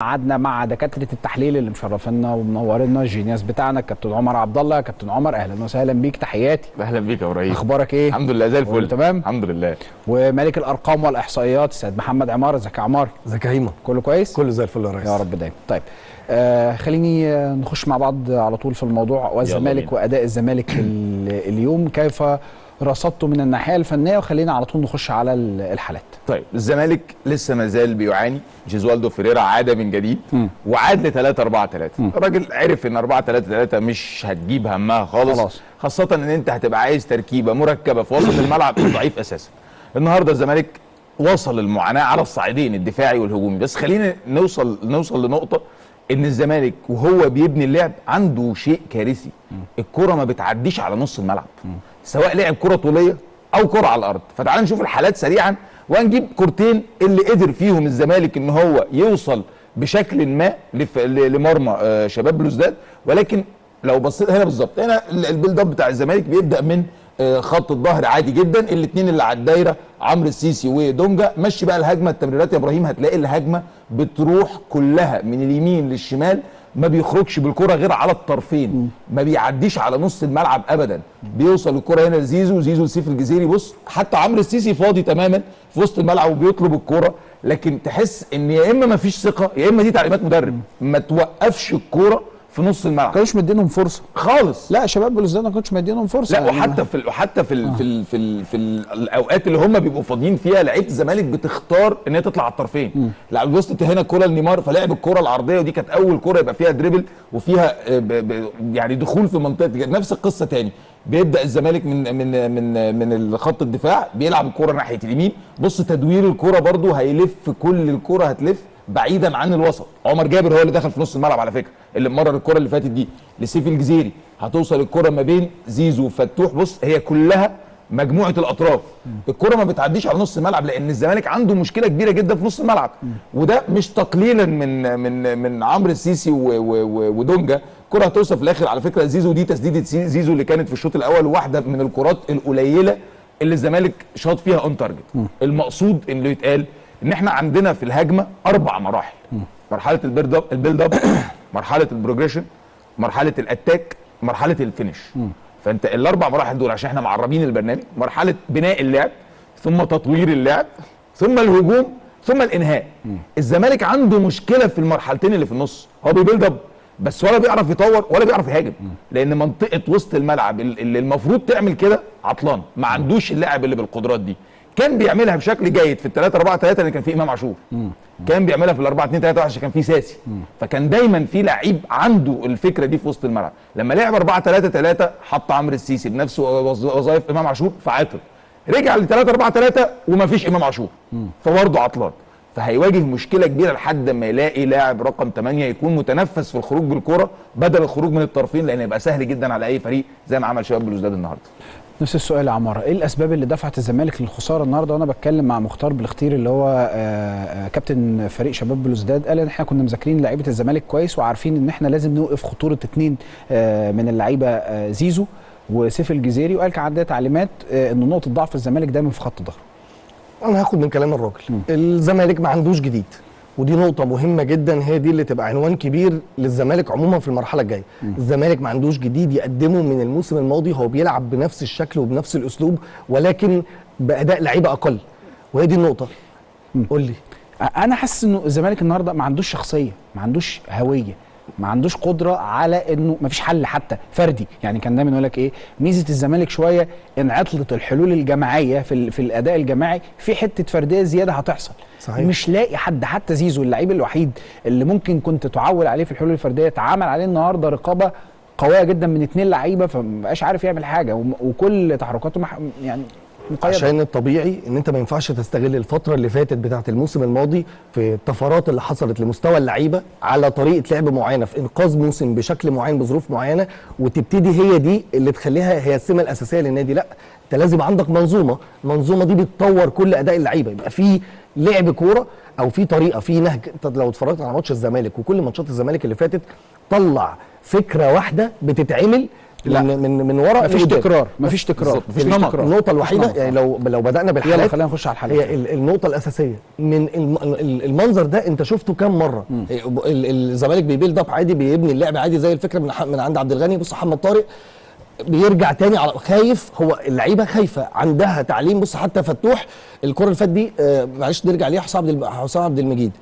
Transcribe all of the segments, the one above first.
قعدنا مع دكاترة التحليل اللي مشرفينا ومنورنا، ال genius بتاعنا كابتن عمر عبد الله. كابتن عمر اهلا وسهلا بيك، تحياتي. اهلا بيك يا ابراهيم، اخبارك ايه؟ الحمد لله زي الفل. تمام الحمد لله. وملك الارقام والاحصائيات السيد محمد عمار. ازيك يا عمار؟ ازيك يا هيما؟ كله كويس؟ كله زي الفل يا ريس يا رب دايما. طيب خليني نخش مع بعض على طول في الموضوع، والزمالك واداء الزمالك اليوم كيف رصدته من الناحية الفنية، وخلينا على طول نخش على الحالات. طيب الزمالك لسه ما زال بيعاني. جيزوالدو فيريرا عاد من جديد وعاد ل 3-4-3. الراجل عرف ان 4-3-3 مش هتجيب همها خالص، خاصة ان انت هتبقى عايز تركيبه مركبة في وسط الملعب ضعيف اساسا. النهارده الزمالك وصل المعاناة على الصعيدين الدفاعي والهجومي، بس خلينا نوصل لنقطة ان الزمالك وهو بيبني اللعب عنده شيء كارثي. الكره ما بتعديش على نص الملعب، سواء لعب كره طوليه او كره على الارض. فتعال نشوف الحالات سريعا وهنجيب كورتين اللي قدر فيهم الزمالك ان هو يوصل بشكل ما لمرمى شباب بلوزداد. ولكن لو بصيت هنا بالظبط، هنا ال build up بتاع الزمالك بيبدا من خط الظهر عادي جدا، الاثنين اللي على الدايرة عمرو السيسي ودونجا. مشي بقى الهجمة، التمريرات يا ابراهيم هتلاقي الهجمة بتروح كلها من اليمين للشمال، ما بيخرجش بالكرة غير على الطرفين، ما بيعديش على نص الملعب ابدا. بيوصل الكره هنا لزيزو، زيزو لسيف الجزيري. بص حتى عمرو السيسي فاضي تماما في وسط الملعب وبيطلب الكره، لكن تحس ان يا اما ما فيش ثقة يا اما دي تعليمات مدرب، ما توقفش الكره في نص الملعب. ما كانوش مدينهم فرصة خالص. لا شباب بلوزداد ما كانوش مدينهم فرصة. لا وحتى في وحتى في ال في ال في, ال في الاوقات اللي هم بيبقوا فاضيين فيها لعيبة الزمالك بتختار ان هي تطلع على الطرفين. لعب وسط هنا كره لنيمار، فلعب الكره العرضية، ودي كانت اول كره يبقى فيها dribble وفيها يعني دخول في منطقة. نفس القصة تاني، بيبدا الزمالك من من من من الخط الدفاع بيلعب الكره ناحية اليمين. بص تدوير الكره برده هيلف، كل الكره هتلف بعيدا عن الوسط. عمر جابر هو اللي دخل في نص الملعب على فكرة، اللي مرر الكره اللي فاتت دي لسيف الجزيري. هتوصل الكره ما بين زيزو وفتوح. بص هي كلها مجموعة الاطراف. الكره ما بتعديش على نص الملعب لان الزمالك عنده مشكلة كبيرة جدا في نص الملعب، وده مش تقليلا من من من عمرو السيسي ودونجا. الكره هتوصل في الاخر على فكرة زيزو، دي تسديده زيزو اللي كانت في الشوط الاول، واحدة من الكرات القليلة اللي الزمالك شاط فيها on target. المقصود اللي يتقال ان احنا عندنا في الهجمة 4 مراحل. مرحلة ال build up، مرحلة ال progression، مرحلة ال attack، مرحلة ال finish. فانت ال4 مراحل دول عشان احنا معربين البرنامج: مرحلة بناء اللعب، ثم تطوير اللعب، ثم الهجوم، ثم الانهاء. الزمالك عنده مشكلة في المرحلتين اللي في النص، هو بي build up بس ولا بيعرف يطور ولا بيعرف يهاجم، لان منطقة وسط الملعب اللي المفروض تعمل كده عطلان، ما عندوش اللاعب اللي بالقدرات دي. كان بيعملها بشكل جيد في 3-4-3 اللي كان فيه امام عاشور، كان بيعملها في 4-2-3-1 عشان كان فيه ساسي، فكان دايما في لعيب عنده الفكرة دي في وسط الملعب. لما لعب 4-3-3 حط عمرو السيسي بنفسه وظائف امام عاشور فعطل، رجع ل 3-4-3 وما فيش امام عاشور فبرضه عطلان. فهيواجه مشكلة كبيرة لحد ما يلاقي لاعب رقم 8 يكون متنفس في الخروج بالكرة بدل الخروج من الطرفين، لان يبقى سهل جدا على اي فريق زي ما عمل شباب بلوزداد النهارده. نفس السؤال يا عمارة، ايه الاسباب اللي دفعت الزمالك للخساره النهارده؟ وانا بتكلم مع مختار بالاختير اللي هو كابتن فريق شباب بلوزداد، قال ان احنا كنا مذاكرين لعيبة الزمالك كويس وعارفين ان احنا لازم نوقف خطورة 2 من اللعيبة، زيزو وسيف الجزيري، وقال كان عندنا تعليمات ان نقطة ضعف الزمالك دايما في خط ظهره. انا هاخد من كلام الراجل. الزمالك ما عندوش جديد، ودي نقطة مهمة جدا، هي دي اللي تبقى عنوان كبير للزمالك عموما في المرحلة الجاية. الزمالك ما عندوش جديد يقدمه من الموسم الماضي، هو بيلعب بنفس الشكل وبنفس الأسلوب ولكن بأداء لعيبة أقل، وهي دي النقطة. قول لي. أنا حاسس إنه الزمالك النهارده ما عندوش شخصية، ما عندوش هوية، ما عندوش قدرة على إنه ما فيش حل حتى فردي. يعني كان دايما يقول لك إيه ميزة الزمالك شوية، إن عطلت الحلول الجماعية في الأداء الجماعي، في حتة فردية زيادة هتحصل. صحيح. مش لاقي حد، حتى زيزو اللعيب الوحيد اللي ممكن كنت تعول عليه في الحلول الفردية اتعمل عليه النهارده رقابة قوية جدا من 2 لعيبة، فمبقاش عارف يعمل حاجة، وكل تحركاته يعني مقيدة. عشان الطبيعي ان انت ما ينفعش تستغل الفترة اللي فاتت بتاعه الموسم الماضي في الطفرات اللي حصلت لمستوى اللعيبة على طريقه لعب معينة في انقاذ موسم بشكل معين بظروف معينة، وتبتدي هي دي اللي تخليها هي السمة الاساسية للنادي. لا، انت لازم عندك منظومة، المنظومة دي بتطور كل اداء اللعيبة، يبقى في لعب كورة او في طريقه، في نهج. انت لو اتفرجت على ماتش الزمالك وكل ماتشات الزمالك اللي فاتت، طلع فكرة واحدة بتتعمل لا. من ورا. مفيش تكرار، مفيش تكرار، مفيش نمط. النقطة الوحيدة يعني لو بدانا بالحالات، يلا خلينا نخش على الحالات. هي النقطة الاساسية من المنظر ده انت شفته كام مرة. الزمالك بي build up عادي، بيبني اللعب عادي زي الفكرة من عند عبد الغني. بص محمد طارق بيرجع تاني على خايف، هو اللعيبة خايفة عندها تعليم. بص حتى فتوح الكره اللي فاتت دي، معلش نرجع ليها، حسام عبد المجيد،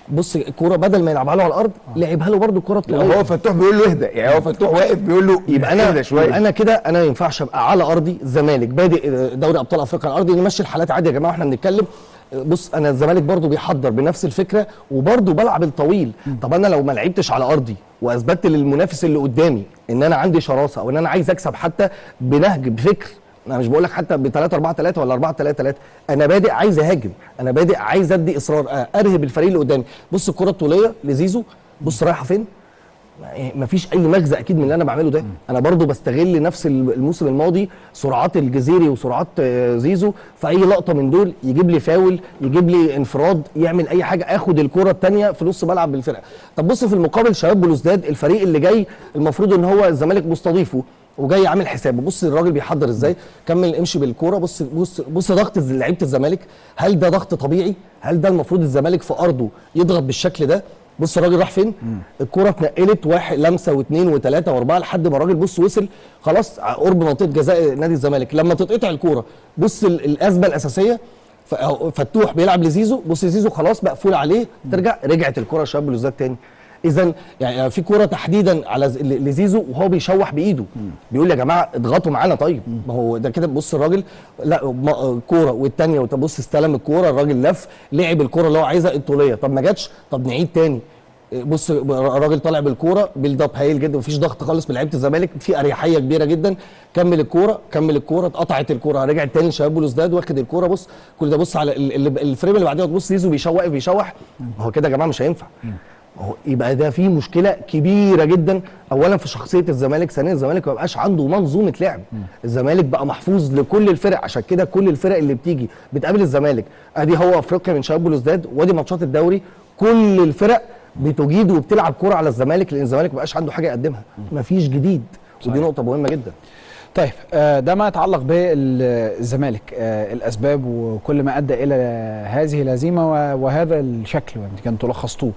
بص الكورة بدل ما يلعبها له على الارض لعبها له برده الكورة الطوليه. هو فتوح بيقول له اهدى، يعني هو فتوح واقف بيقول له يبقى انا شوية. انا كده انا ما ينفعش ابقى على ارضي الزمالك بادئ دوري ابطال افريقيا على ارضي، نمشي الحالات عادي يا جماعة واحنا بنتكلم. بص انا الزمالك برده بيحضر بنفس الفكرة وبرده بلعب الطويل. طب انا لو ما لعبتش على ارضي واثبتت للمنافس اللي قدامي ان انا عندي شراسة او ان انا عايز اكسب حتى بنهج بفكر، انا مش بقول لك حتى ب 3 4 3 ولا 4 3 3، انا بادئ عايز اهاجم، انا بادئ عايز ادي اصرار، ارهب الفريق اللي قدامي. بص الكره الطوليه لزيزو، بص رايحة فين، مفيش اي مغزى اكيد من اللي انا بعمله ده. انا برضو بستغل نفس الموسم الماضي سرعات الجزيري وسرعات زيزو، في اي لقطة من دول يجيب لي فاول، يجيب لي انفراد، يعمل اي حاجة، اخد الكره الثانية في نص ملعب بالفرقة. طب بص في المقابل شباب بلوزداد، الفريق اللي جاي المفروض ان هو الزمالك مستضيفه وجاي عامل حسابه. بص الراجل بيحضر ازاي، كمل امشي بالكورة. بص بص بص ضغط لعيبة الزمالك، هل ده ضغط طبيعي؟ هل ده المفروض الزمالك في ارضه يضغط بالشكل ده؟ بص الراجل راح فين، الكورة اتنقلت واحد لمسه واثنين وثلاثة واربعة لحد ما الراجل بص وصل خلاص قرب منطقة جزاء نادي الزمالك. لما تتقطع الكورة بص الازمة الاساسية، فتوح بيلعب لزيزو، بص زيزو خلاص مقفول عليه، ترجع رجعت الكورة شباب بلوزداد تاني. اذا يعني في كورة تحديدا على لزيزو وهو بيشوح بايده، بيقول يا جماعة اضغطوا معانا. طيب ما هو ده كده. بص الراجل لا كورة والثانية، وتبص استلم الكورة الراجل لف لعب الكورة اللي هو عايزها الطوليه، طب ما جاتش، طب نعيد تاني. بص الراجل طالع بالكورة build up هايل جدا، مفيش ضغط خالص من لعيبة الزمالك، في اريحية كبيرة جدا. كمل الكورة، كمل الكورة، اتقطعت الكورة، رجعت تاني لشباب بلوزداد واخد الكورة. بص كل ده، بص على ال frame اللي بعديه، بص زيزو بيشوح بيشوح. هو كده يا جماعة مش هينفع. يبقى ده في مشكلة كبيرة جدا، اولا في شخصية الزمالك، ثانيا الزمالك ما بقاش عنده منظومة لعب. الزمالك بقى محفوظ لكل الفرق، عشان كده كل الفرق اللي بتيجي بتقابل الزمالك، ادي هو افريقيا من شباب بلوزداد وادي ماتشات الدوري، كل الفرق بتجيد وبتلعب كورة على الزمالك، لان الزمالك ما بقاش عنده حاجة يقدمها، مفيش جديد. ودي نقطة مهمة جدا. طيب ده ما يتعلق بالزمالك، الاسباب وكل ما ادى الى هذه الهزيمة وهذا الشكل، كنتوا لخصتوه.